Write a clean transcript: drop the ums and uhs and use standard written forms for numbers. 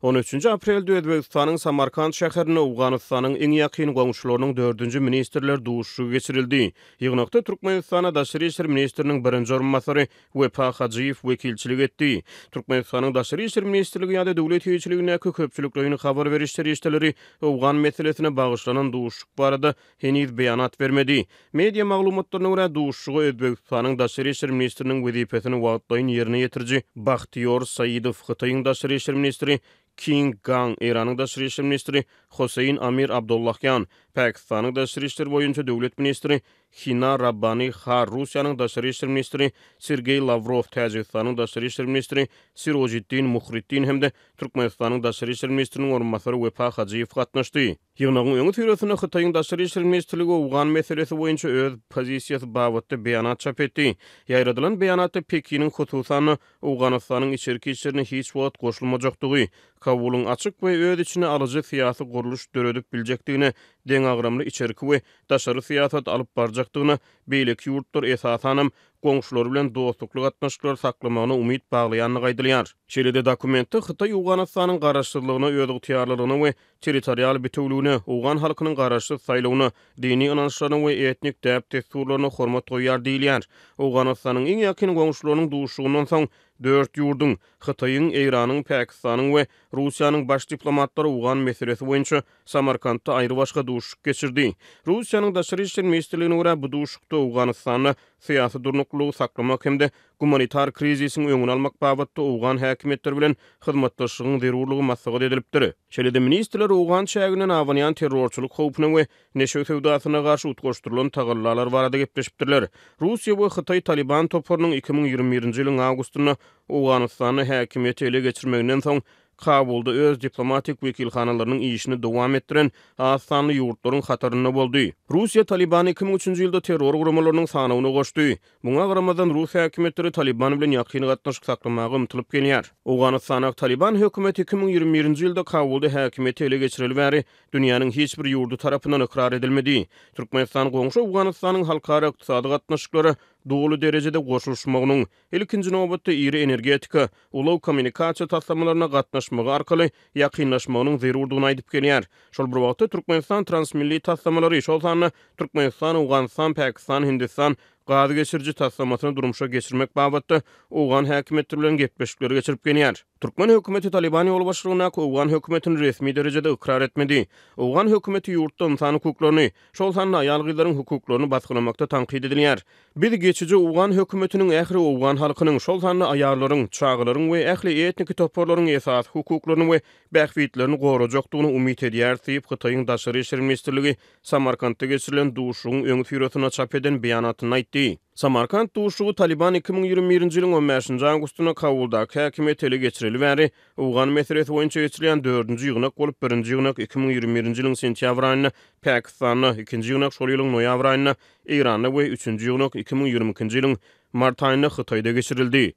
On üçünji aprelde Özbegistanyň Samarkant şäherinde Owganystanyň iň ýakyn goňşularynyň dördünji ministrler duşuşygy geçirildi. Ýygnakda Türkmenistana daşary işler ministriniň birinji orunbasary Wepa Hajyýew wekilçilik etdi. Türkmenistanyň Daşary işler ministrligi ýa-da döwlet eýeçiligindäki köpçülikleýin habar beriş serişdeleri owgan meselesine bagyşlanan duşuşyk barada heniz beýanat bermedi. Media maglumatlaryna görä, duşuşyga Özbegistanyň Daşary işler ministriniň wezipesini wagtlaýyn ýerine ýetiriji Bahtiýor Saidow, Hytaýyň Daşary işler ministri King Gang, Eýranyň Daşary işler ministri Hosein Amir Abdollahýan, Pakistanyň Daşary işler boýunça döwlet ministri Hina Rabbani Har, Russiýanyň Daşary işler ministri Sergeý Lawrow, Täjigistanyň Daşary işler ministri Sirojiddin Muhriddin hem-de Türkmenistanyň Daşary işler ministriniň orunbasary Wepa Hajyýew gatnaşdy. Ýygnagyň öňüsyrasynda Hytaýyň Daşary işler ministrligi owgan meselesi boýunça öz pozisiýasy babatda beýanat çap etdi. Ýaýradylan beýanatda Pekiniň hususan-da, Owganystanyň içerki işlerine hiç wagt goşulmajakdygy, Kabulyň açyk we öz içine alyjy syýasy gurluş döredip biljekdigine, deňagramly içerki we daşary syýasat alyp barjakdygyna, beýleki ýurtlar, esasanam, goňşulary bilen dostlukly gatnaşyklary saklamagyna umyt baglaýandygy aýdylýar. Şeýle-de dokumentde Hytaý Owganystanyň garaşsyzlygyna, özygtyýarlylygyna we territorial bitewüligine, owgan halkynyň garaşsyz saýlawyna, dini ynançlaryna we etnik däp-dessurlaryna hormat goýýar diýilýär. Owganystanyň iň ýakyn goňşularynyň duşuşygyndan soň, dört ýurduň, Hytaýyň, Eýranyň, Pakistanyň we Russiýanyň baş diplomatlary owgan meselesi boýunça Samarkantda aýrybaşga duşuşyk geçirdi. Russiýanyň Daşary işler ministrligine görä, bu duşuşykda Owganystanda syýasy durnuklylygy saklamak hem-de gumanitar krizisiň öňüni almak babatda owgan häkimiýetleri bilen hyzmatdaşlygyň zerurlygy maslahat edilipdir. Şeýle-de ministrler owgan çäginden abanýan terrorçylyk howpuna we neşe söwdasyna garşy utgaşdyrylan tagallalar barada gepleşipdirler. Russiýa we Hytaý Talyban toparynyň 2021-nji ýylyň awgustynda Owganystanda häkimiýeti ele geçirmeginden soň Kabulda öz diplomatik wekilhanalarynyň işini dowam etdiren az sanly ýurtlaryň hatarynda boldy. Russiýa Talybany 2003-nji ýylda terror guramalarynyň sanawyna goşdy. Muňa garamazdan, rus häkimiýetleri Talyban bilen ýakyn gatnaşyk saklamaga ymtylyp gelýär. Owganystandaky Talyban hökümeti 2021-nji ýylda Kabulda häkimiýeti ele geçireli bäri dünýäniň hiç bir ýurdy tarapyndan ykrar edilmedi. Türkmenistan goňşy Owganystanyň halkara ykdysady gatnaşyklara doly derejede goşulyşmagynyň, ilkinji nobatda iri energetika, ulag-kommunikasiýa taslamalaryna gatnaşmagy arkaly ýakynlaşmagynyň zerurdygyny aýdyp gelýär. Şol bir wagtda, Türkmenistan transmilli taslamalary, şol sanda Türkmenistan, Owganystan, Pakistan, Hindistan gaz geçiriji taslamasyny durmuşa geçirmek babatda owgan häkimiýetleri bilen gepleşikleri geçirip gelýär. Türkmen hökümeti Talyban ýolbaşçylygyndaky owgan hökümetini resmi derejede ykrar etmedi. Owgan hökümeti ýurtda ynsan hukuklaryny, şol sanda aýal-gyzlaryň hukuklaryny basgylamakda tankyt edilýär. Biz geçiji owgan hökümetiniň ähli owgan halkynyň, şol sanda aýallaryň, çagalaryň we ähli etniki toparlaryň esasy hukuklaryny we bähbitlerini gorajakdygyna umyt edýäris diýip, Hytaýyň Daşary işler ministrligi Samarkantda geçirilen duşuşygyň öňüsyrasynda çap eden beýanatynda aýtdy. Samarkant duşuşygy Talyban 2021-nji ýylyň on bäşinji awgustynda Kabuldaky häkimiýeti ele geçireli bäri owgan meselesi boýunça geçirilýän dördünji ýygnak bolup, birinji ýygnak 2021-nji ýylyň sentýabr aýynda Pakistanda, ikinji ýygnak şol ýylyň noýabr aýynda Eýranda we üçünji ýygnak 2022-nji ýylyň mart aýynda Hytaýda geçirildi.